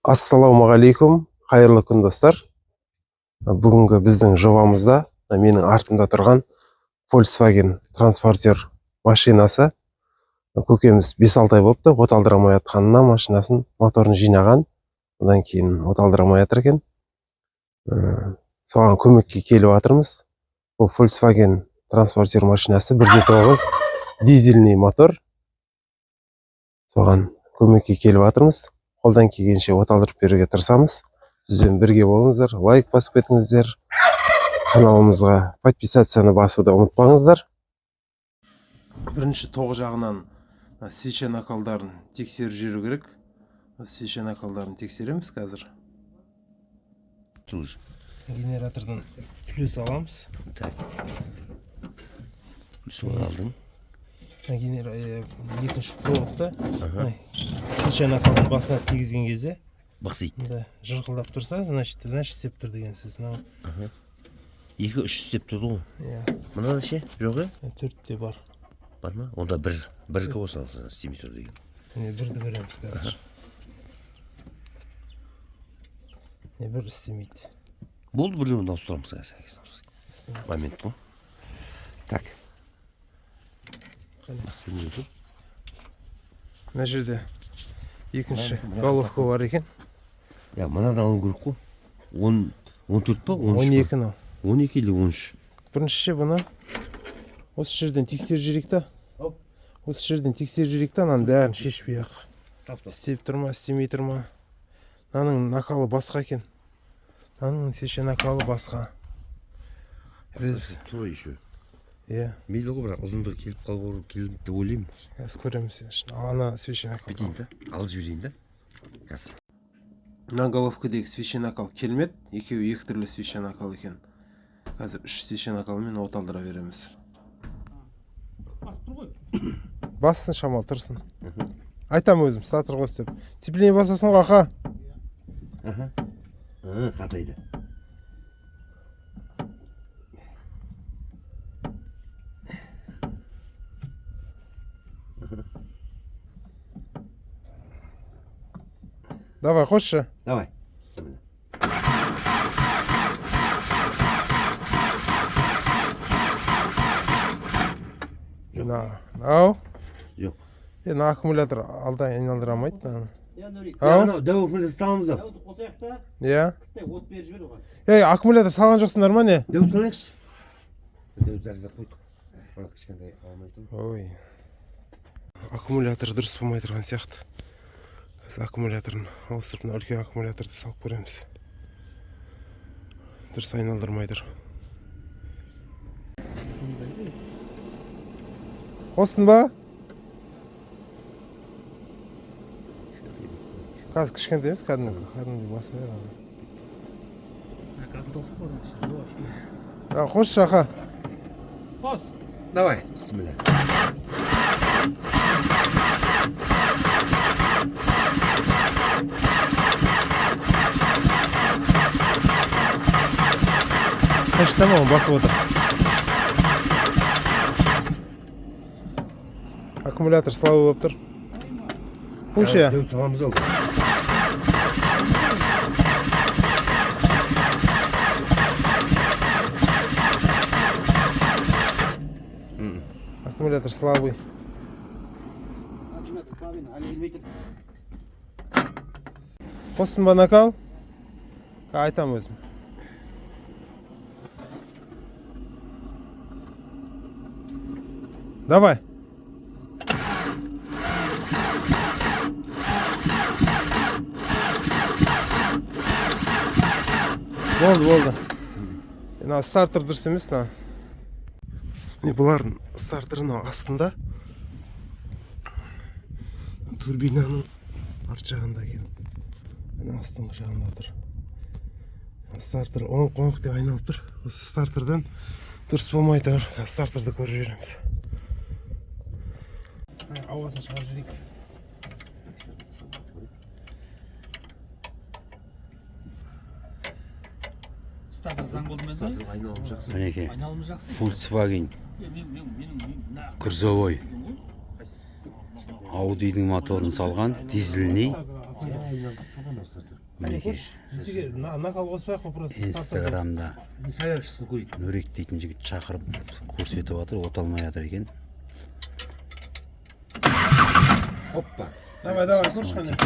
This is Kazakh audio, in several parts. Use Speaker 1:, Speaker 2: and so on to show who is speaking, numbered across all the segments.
Speaker 1: Ассалаумағалейкум, қайырлы күн, достар! Бүгінгі біздің жобамызда менің артымда тұрған Volkswagen Транспортер машинасы. Көкеміз 5-6 ай болыпты от алдыра алмай жатқанына. Машинасын, моторын жинаған, одан кейін от алдыра алмай жатыр екен. Соған көмекке келіп жатырмыз. Бұл Volkswagen Транспортер машинасы, 1,9 дизельный мотор. Соған көмекке келіп жатырмыз. Қолдан келгенше от алдырып беруге тырысамыз. Бізбен бірге болыңыздар, лайк басып кетіңіздер, каналымызға подписацияны басуды ұмытпаңыздар. Бірінші тоқ жағынан мына свеча накалдарын тексеріп жіберу керек. Свеча накалдарын тексереміз қазір.
Speaker 2: Тоже.
Speaker 1: Генератордан плюс аламыз.
Speaker 2: Так. Плюс алдың.
Speaker 1: Мына екінші проводты мына свеча накалдың басына тигізген кезде
Speaker 2: Бықсиды.
Speaker 1: мында жырқылдап тұрса, значит, істеп тұр деген сөз мынау.
Speaker 2: Екі, үш істеп тұрды ғой.
Speaker 1: Иә.
Speaker 2: Мынада ше? Жоқ, иә?
Speaker 1: Төртте бар.
Speaker 2: Бар ма? Онда бір. Біркі болса, істемей тұр деген.
Speaker 1: Міне, бірді көреміз қазір. Міне, бір істемейді.
Speaker 2: Болды, біреуін ауыстырамыз қазір. Момент қой. Так.
Speaker 1: Қане.
Speaker 2: Сөндіре тұр.
Speaker 1: Мына жерде екінші
Speaker 2: Мына
Speaker 1: головка бар екен.
Speaker 2: Я, мынадан алу керек қой. Он, 14 па, 13
Speaker 1: он
Speaker 2: па?
Speaker 1: екі мынау.
Speaker 2: 12 или 13?
Speaker 1: Бірінші бұны осы жерден тексеріп жіберейік та, осы жерден тексеріп жіберейік та, ананың бәрін шешпей ақ, істеп тұр ма, істемей тұр ма. Мынаның накалы басқа екен, мынаның свеча накалы басқа.
Speaker 2: Тұр еще.
Speaker 1: Иә.
Speaker 2: Мейлі ғой, бірақ ұзындығы келіп қалып келді деп ойлаймын.
Speaker 1: Қазір көреміз. Ана свеча накал.
Speaker 2: Бүйтейін да, алып жіберейін да. Қазір.
Speaker 1: Мына головкадегі свеча накал келмеді, екеуі екі түрлі свеча накал екен. Қазір үш свеча накалмен от алдыра береміз.
Speaker 3: Басып тұр ғой.
Speaker 1: Бассын, шамалы тұрсын, айтамын өзім стартер қос деп. Сцепление басасың ғой, аха.
Speaker 2: Аха. Қатайды.
Speaker 1: Давай, қосшы.
Speaker 2: Давай. Бісміллә.
Speaker 1: Мына ау.
Speaker 2: Жоқ.
Speaker 1: Е, мына аккумулятор алда айналдыра алмайды мынаны.
Speaker 4: Я, Нұрик,
Speaker 1: Ау.
Speaker 2: Анау дәу аккумулятор саламыз ау.
Speaker 4: дәуді қосайық та,
Speaker 1: Иә.
Speaker 4: кіттай от беріп жібер оған.
Speaker 1: Ей, аккумулятор салған жоқсыңдар ма, не?
Speaker 2: Дәу салайықшы. Дәу зарядап қойдық. Бірақ кішкентай алмай тұр.
Speaker 1: Ой, аккумулятор дұрыс болмай тұрған сияқты. Қазір аккумуляторын ауыстырып, мына үлкен аккумуляторды салып көреміз. Дұрыс айналдырмай тұр. Қостың ба? Қазір кішкентай емес, кәдімгі, кәдімгідей баса бер аны.
Speaker 3: Газын тауысып қойдым.
Speaker 1: А, қосшы, аха.
Speaker 3: Қос.
Speaker 2: Давай. Бісміллә.
Speaker 1: Қашта ма, басып отыр. Аккумулятор слабый болып тұр. Қойшы.
Speaker 2: Дәу саламыз ау.
Speaker 1: Аккумулятор слабый.
Speaker 4: Аккумулятор слабый, әлі келмей тұр.
Speaker 1: Қостың ба накал? Айтамын өзім. Давай. Болды, болды. Мына стартер дұрыс емес мына. Міне, бұлардың стартері мынау астында. Турбинаның арт жағында екен. Мына астыңғы жағында тұр. Стартер оңқ оңқ деп айналып тұр. Осы стартерден дұрыс болмай тұр. Қазір стартерді көріп жібереміз. Ауасын шығарып жіберейік.
Speaker 3: Стартер заң болды ма енді?
Speaker 2: Айналым жақсы.
Speaker 5: Мінекей,
Speaker 3: Айналымы жақсы.
Speaker 5: Volkswagen
Speaker 3: Е, мен мен менің мен мына
Speaker 5: грузовой
Speaker 3: деген ғой.
Speaker 5: Аудидің моторын салған, дизельный.
Speaker 2: Айналып тұрған астарды.
Speaker 5: Мінекей,
Speaker 1: Дүйсеке, накал қоспай ақ қой, просто стартер.
Speaker 5: Инстаграмда
Speaker 2: Саяқ шықсын, көрейік.
Speaker 5: Нұрек дейтін жігіт шақырып көрсетіп жатыр, от алмай жатыр екен.
Speaker 2: Оппа.
Speaker 1: Давай, давай, көрші, қане.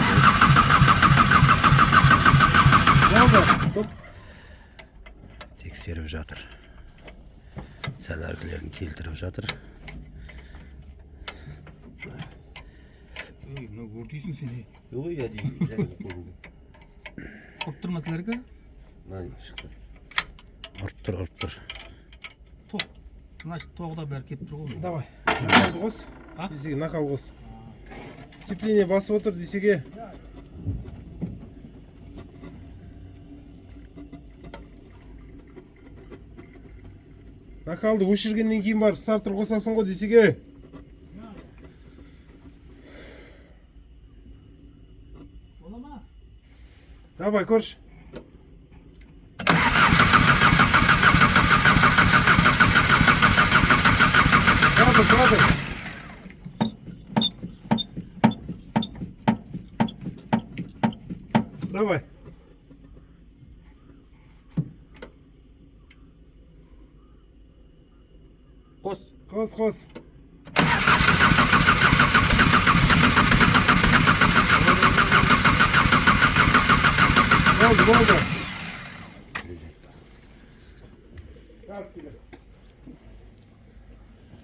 Speaker 1: Болды. Стоп.
Speaker 5: Тексеріп жатыр, соляркілерін келтіріп жатыр.
Speaker 3: Ей, мынау өртейсің сен, ей.
Speaker 2: Жоқ, ей, әдейі және қойдым.
Speaker 3: Ұрып тұр ма сілерге?
Speaker 2: Мына шықты.
Speaker 5: Ұрып тұр, ұрып тұр.
Speaker 3: Тоқ. Значит, тоғы да бәрі келіп тұр ғой.
Speaker 1: Давай. Накалды қос.
Speaker 3: А?
Speaker 1: Дүйсеке, накал қос. Сцепление басып отыр, Дүйсеке. Накалды өшіргеннен кейін барып стартер қосасың ғой, Дүйсеке.
Speaker 3: Бола ма?
Speaker 1: Давай, көрші. Тұра тұр, тұра тұр. Давай.
Speaker 2: Қос.
Speaker 1: Қос, қос. Болды, болды. Газ келеді.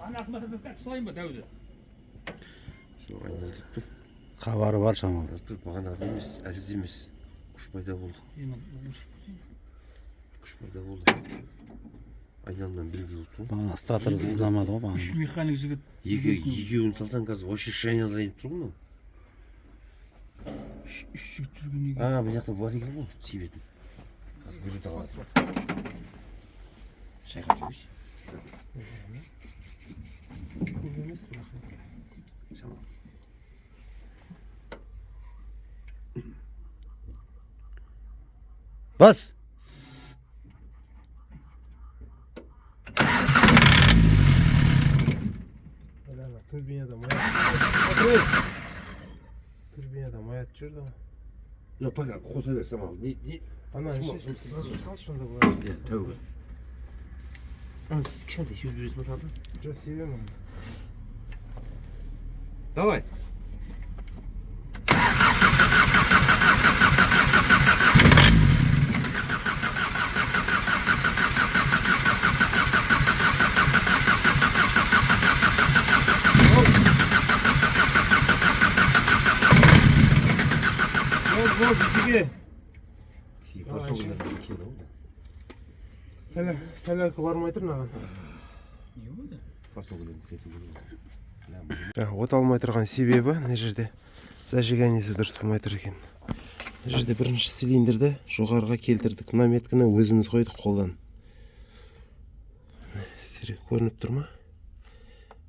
Speaker 3: Ана ақыматты әкіп салайын ба дәуді?
Speaker 2: Жоқ, айналдырып тұр.
Speaker 5: Хабары бар шамалы.
Speaker 2: Айналдырып тұр. Бағанағыдай емес, әзіз емес. Күш пайда болды.
Speaker 3: Е, мен өшіріп қойсайын.
Speaker 2: Күш пайда болды. Айналымнан белгілі болып тұр ғой.
Speaker 5: Бағана стартер ұнамады ғой
Speaker 3: Үш
Speaker 5: бағана.
Speaker 3: механик жігіт.
Speaker 2: Екі, екеуін салсаң, қазір вообще үш айналдырайын деп тұр ғой мынау.
Speaker 3: Үш жігіт жүргеннен кейін.
Speaker 2: А, мына жақта бар екен ғой себетін. Қазір көрсете қалады. Шайқап жіберші.
Speaker 1: Көп емес, бірақ.
Speaker 2: Шамалы.
Speaker 5: Бас.
Speaker 1: Әлі ана турбинада маят. Турбинада маят жүр да.
Speaker 2: Жоқ, пока қоса бер, шамалы. Не, не.
Speaker 1: Ана
Speaker 2: Шамалы,
Speaker 1: ше,
Speaker 2: жұмыс істесін.
Speaker 1: салшы онда былай.
Speaker 2: Е, тәуір. Ана, сіз кішкентай сеуіп жібересің ба тағы да?
Speaker 1: Жоқ, себемін оны.
Speaker 2: Давай.
Speaker 1: Болды, болды, Дүйсеке.
Speaker 2: Форсовый кеткен ғой.
Speaker 1: Солярка бармай тұр мынаған.
Speaker 3: Не болды?
Speaker 2: Форсовыйларын істету керек.
Speaker 1: Жаңа от алмай тұрған себебі мына жерде зажиганиесі дұрыс болмай тұр екен. Мына жерде бірінші цилиндрді жоғарыға келтірдік. Мына меткіні өзіміз қойдық қолдан. Міне, сіздерге көрініп тұр ма?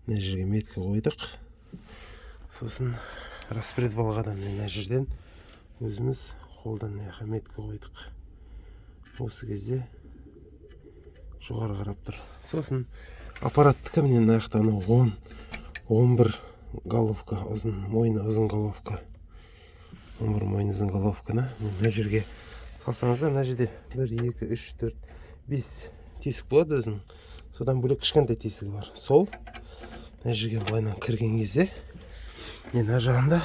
Speaker 1: Мына жерге метка қойдық. Сосын распредвалға да мына жерден өзіміз қолдан мына жаққа метка қойдық. Осы кезде жоғары қарап тұр. Сосын аппараттікі міне мына жақта анау 10 11 головка, ұзын мойны, ұзын головка, 11 мойны ұзын головканы мына жерге салсаңыздар, мына жерде 1, 2, 3, 4, 5 тесік болады өзінің. Содан бөлек кішкентай тесігі бар. Сол мына жерге былайынан кірген кезде, міне, мына жағында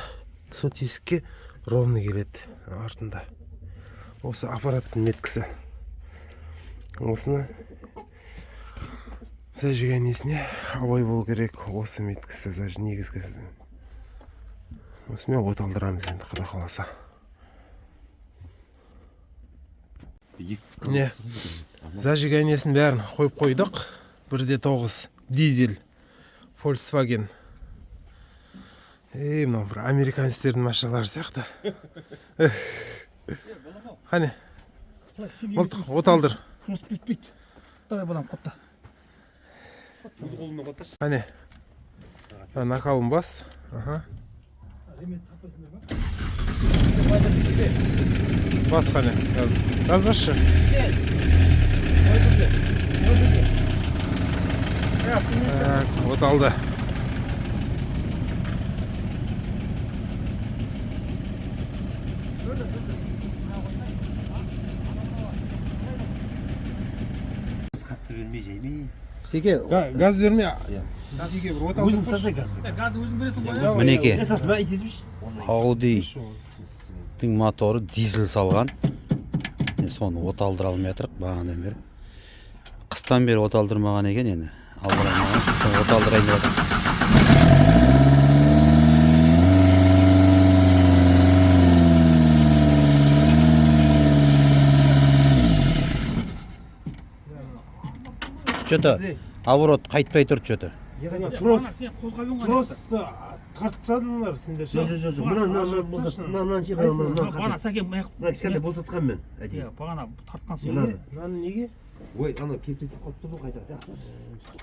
Speaker 1: сол тесікке ровно келеді артында. Осы аппараттың меткісі. Осыны зажиганиесіне абай болу керек. Осы меткісі негізгісі. Осымен от алдырамыз енді, құда қаласа. Не? Зажиганиесін бәрін қойып қойдық. 1,9 дизель Volkswagen. Ей, мынау бір американецтердің машиналары сияқты. Қане,
Speaker 3: Қалай сен?
Speaker 1: мылтық, от алдыр.
Speaker 3: Жұмыс бітпейді. Давай, балам, қопта.
Speaker 2: Өз қолыңмен қапташы.
Speaker 1: Қане. Накалын бас. Аха.
Speaker 3: Ремень тартпайсыңдар ма?
Speaker 1: Бас, қане. Газ. Газ басшы. Так, от алды.
Speaker 2: Қатты бермей, жаймен.
Speaker 5: Секе.
Speaker 1: Газ берме. Дизеге бір от
Speaker 2: Өзің ұстасай газды.
Speaker 3: Газды өзің бересің ғой, иә?
Speaker 5: Мінекей.
Speaker 2: Мына итерсінші.
Speaker 5: Аудидің моторы, дизель салған. Міне, соны от алдыра алмай жатырық бағанадан бері. Қыстан бері от алдырмаған екен, енді алдыра алмаған. Соны от алдырайын деп жатыр. Че-то оборот қайтпай тұр че-то.
Speaker 1: Трос.
Speaker 3: Бағана сен қозғап едің ғой.
Speaker 1: Тросты тартып тастадыңдар сендер ше.
Speaker 2: Жоқ, жоқ, жоқ. Мына, мына, мына, мына, мына, ше, мына, мына, мына.
Speaker 3: Бағана Сәкен мына
Speaker 2: Мына кішкентай босатқан мен. Әдейі.
Speaker 3: Иә, бағана тартқан сол.
Speaker 2: Мынаны.
Speaker 1: Мынаны неге?
Speaker 2: Ой, анау кептетіп қалып тұр ғой қайта.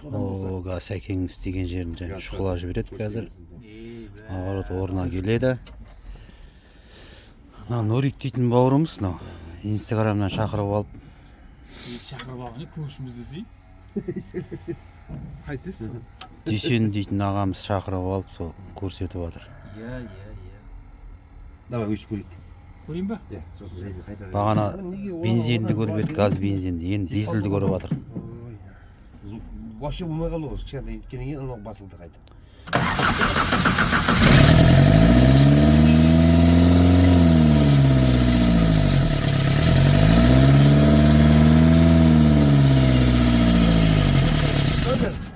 Speaker 2: Содан болса.
Speaker 5: О, Сәкеңнің істеген жерін жаңа шұқылап жібереді қазір.
Speaker 3: Ей, бә.
Speaker 5: Оборот орнына келеді. Мына Нурик дейтін бауырымыз, мынау инстаграмнан шақырып алып.
Speaker 3: Ей, шақырып алған не көршіміз десей.
Speaker 1: Қайтесің?
Speaker 5: Дүйсен дейтін ағамыз шақырып алып, сол көрсетіп жатыр.
Speaker 3: Иә, иә, иә.
Speaker 2: Давай өшіп көрейік.
Speaker 3: Көрейін ба?
Speaker 2: Иә, сосын жаймен қайта.
Speaker 5: Бағана бензинді көріп едік, газ бензинді, енді дизельді көріп жатыр.
Speaker 2: Звук вообще болмай қалды ғой. Кішкентай неткеннен кейін анау басылды қайта.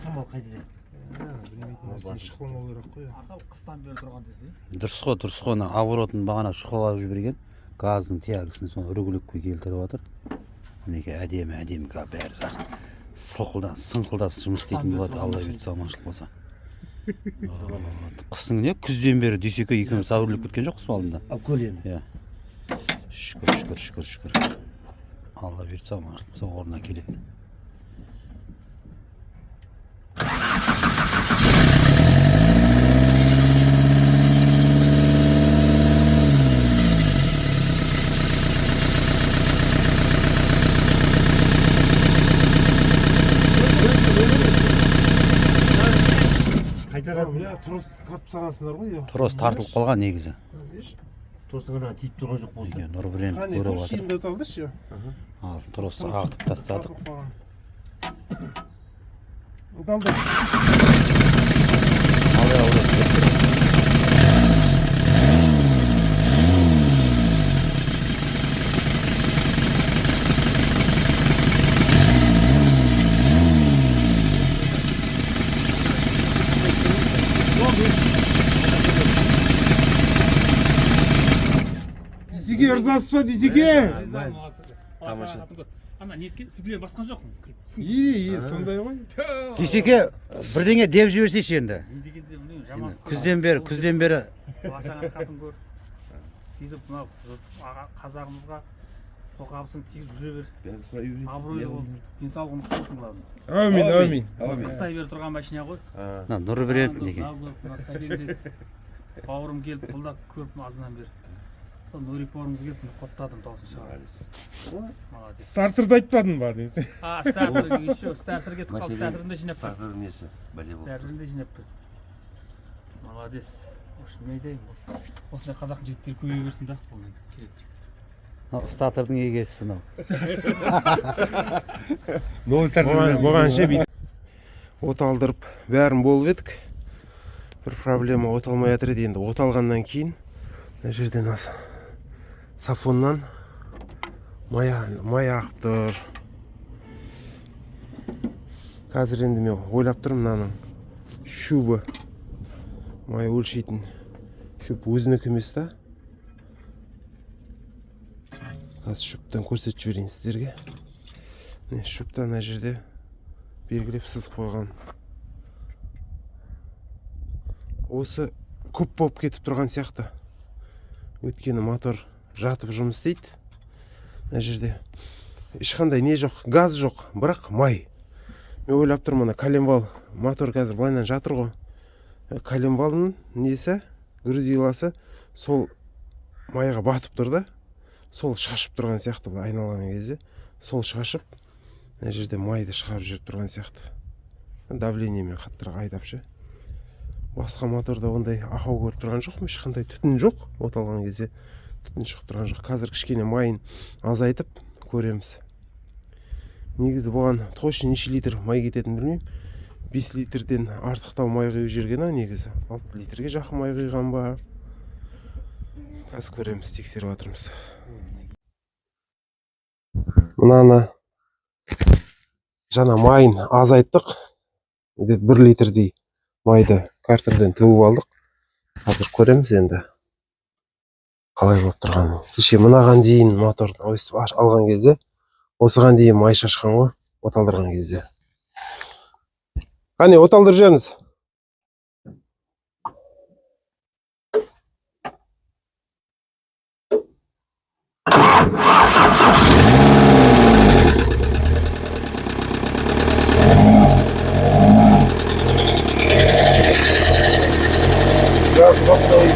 Speaker 2: Самал қайта кетті.
Speaker 1: Білмейтін нәрсені шұқыламау керек қой.
Speaker 3: Ақыл қыстан бері тұрған десей.
Speaker 5: Дұрыс қой, дұрыс қой. Ана оборотын бағана шұқылап жіберген, газдың тягісін, соны үргілікке келтіріп жатыр. Мінекей, әдемі, әдемі бәрі сылқылдап, сыңқылдап жұмыс істейтін болады, Алла бұйыртса, аманшылық болса. Қыстың не, күзден бері Дүйсеке екеуміз әурелеп кеткен жоқпыз ба алдында?
Speaker 2: Ал көр енді.
Speaker 5: Иә, шүкір, шүкір, шүкір, шүкір. Алла бұйыртса, аманшылық болса, орнына келеді.
Speaker 2: Қайтарады.
Speaker 1: Мына трос тартып тастағансыңдар ғой. Иә.
Speaker 5: Трос тартылып қалған негізі.
Speaker 2: Тростың ана тиіп тұрған жоқ болса.
Speaker 5: Мінекей, Нұрбренд
Speaker 1: Қане,
Speaker 5: көріп
Speaker 1: көрші,
Speaker 5: жатыр.
Speaker 1: енді оталдыршы.
Speaker 5: Ал тросты ағытып тастадық.
Speaker 1: Оталдыр.
Speaker 5: Ал иә.
Speaker 1: Дизеге ырзасыз ба, Дизеге?
Speaker 3: Риза, молодцы. Тамаша. Ана неткен сіплен басқан жоқпын.
Speaker 1: И, сондай ғой.
Speaker 5: Дүйсеке, бірдеңе деп жіберсейші енді.
Speaker 3: Не дегенде білмеймін, жаман.
Speaker 5: Күзден бері, күзден бері.
Speaker 3: Бала-шағаның қатын көр. Сөйтіп мынау қазағымызға қолқабысың тигізіп жүре бер.
Speaker 2: Бәрін сұрай берейік.
Speaker 3: Абыройлы бол, денсаулығың мықты болсын, главное.
Speaker 1: Әумин, әумин.
Speaker 3: Қыстай бері тұрған машина ғой.
Speaker 5: Мына Нұрбренд
Speaker 3: Мынау
Speaker 5: деген.
Speaker 3: мынау Сәкен де бауырым келіп, бұл да көріп азынан бері. Сол Нурик бауырымыз келіп, міне қоттадым, дауысын шығарып. Молодец.
Speaker 1: Стартерді айтпадың ба дейсің.
Speaker 3: А, стартер, еще стартер кетіп қалды, стартерін де жинап берді.
Speaker 2: Стартердің несі? Бәле болды.
Speaker 3: Стартерін де жинап берді. Молодец. В общем, не айтайын, бұл осындай қазақтың жігіттері көбейе берсін да, қолынан келетін жігіттер.
Speaker 5: Мынау стартердің егесі мынау.
Speaker 2: Новый
Speaker 1: Бұған ше бүйтіп от алдырып бәрін болып едік. Бір проблема, от алмай жатыр еді. Енді от алғаннан кейін мына жерден сафоннан май ағып тұр. Қазір енді мен ойлап тұрмын, мынаның щубы, май өлшейтін щуб өзінікі емес та. Қазір щубтан көрсетіп жіберейін сіздерге. Міне, щубта ана жерде белгілеп сызып қойған. Осы көп болып кетіп тұрған сияқты, өйткені мотор жатып жұмыс істейді. Мына жерде ешқандай не жоқ, газ жоқ, бірақ май. Мен ойлап тұрмын, ана коленвал мотор қазір былайынан жатыр ғой. Коленвалдың несі, грузиласы сол майға батып тұр да, сол шашып тұрған сияқты. Былай айналған кезде сол шашып, мына жерде майды шығарып жіберіп тұрған сияқты, давлениемен қаттырақ айдап ше. Басқа моторда ондай ақау көріп тұрған жоқпын, ешқандай түтін жоқ. От алған кезде Түтін шығып тұрған жоқ. Қазір кішкене майын азайтып көреміз. Негізі бұған точно неше литр май кететінін білмеймін. 5 литрден артықтау май құйып жіберген ау негізі. 6 литрге жақын май құйған ба? Қазір көреміз, тексеріп жатырмыз. Мынаны жаңа майын азайттық. Где-то 1 литрдей майды картерден төгіп алдық. Қазір көреміз енді қалай болып тұрғанын. Кеше мынаған дейін моторды өстіп алған кезде осыған дейін май шашқан ғой, оталдырған кезде. Қане, оталдырып жіберіңіз. Газ баспай.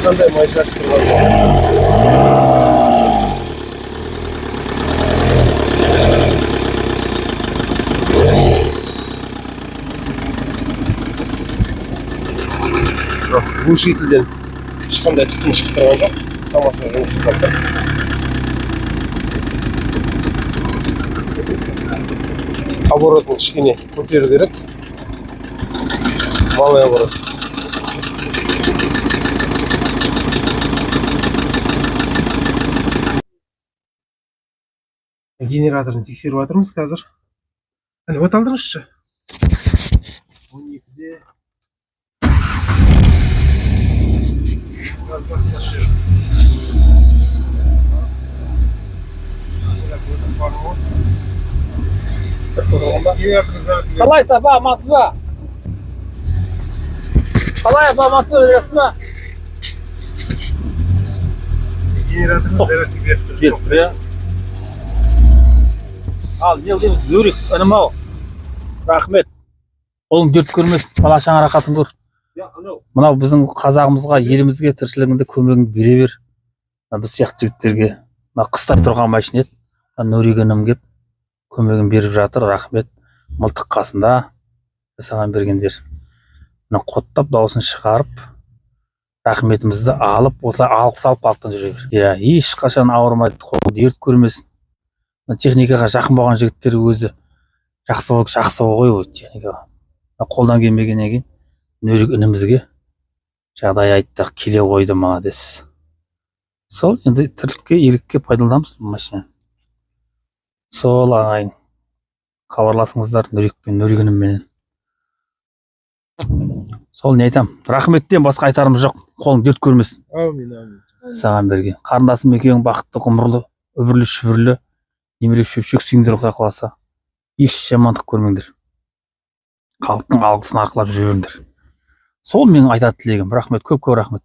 Speaker 1: Ешқандай май шашып тұрған жоқ. Жоқ, глушительден ешқандай түтін шығып тұрған жоқ. Тамаша жұмыс жасап тұр. Оборотын кішкене көтеру керек. Малый оборот. Генераторын тексеріп жатырмыз қазір. Әне, от алдырыңызшы. 12-де. Газ басып жіберіңіз. Генераторын зарядын.
Speaker 3: Қалайсыз, апа, амансыз ба? Қалай, апа, амансыз ба, жақсы ма?
Speaker 1: Генераторын зарядка беріп тұр.
Speaker 3: Беріп тұр, иә. Ал, не дейміз, Нурик, інім ау. Рахмет. Қолың дерт көрмесін, бала шаға рахатын көр. Мынау біздің қазағымызға, елімізге, тіршілігінде көмегіңді бере бер. Мына біз сияқты жігіттерге, мына қыстай тұрған машина еді. Мына Нурик інім кеп көмегін беріп жатыр, рахмет. Мылтық қасында жасаған бергендер. Мына қоттап дауысын шығарып, рахметімізді алып, осылай алғыс алып халықтан жүре бер. Иә, ешқашан ауырмайды, қолың дерт көрмесін. Мына техникаға жақын болған жігіттер өзі жақсы болып жақсы ғой ол техникаға. Мына қолдан келмегеннен кейін Нурик інімізге жағдай айтты, келе қойды, молодец. Сол енді тірлікке, игілікке пайдаланамыз бұл машинаны. Сол ағайын, хабарласыңыздар Нурикпен, Нурик інімменен. Сол не айтам, рахметтен басқа айтарымыз жоқ. Қолың дерт көрмесін.
Speaker 1: Әумин, әумин.
Speaker 3: Саған берген. Қарындасым екеуің бақытты, ғұмырлы, үбірлі шүбірлі, немере шөпшек сүйіңдер, құдай қаласа. Еш жамандық көрмеңдер. Халықтың алғысын арқалап жүре беріңдер. Сол менің айтатын тілегім. Рахмет, көп көп рахмет.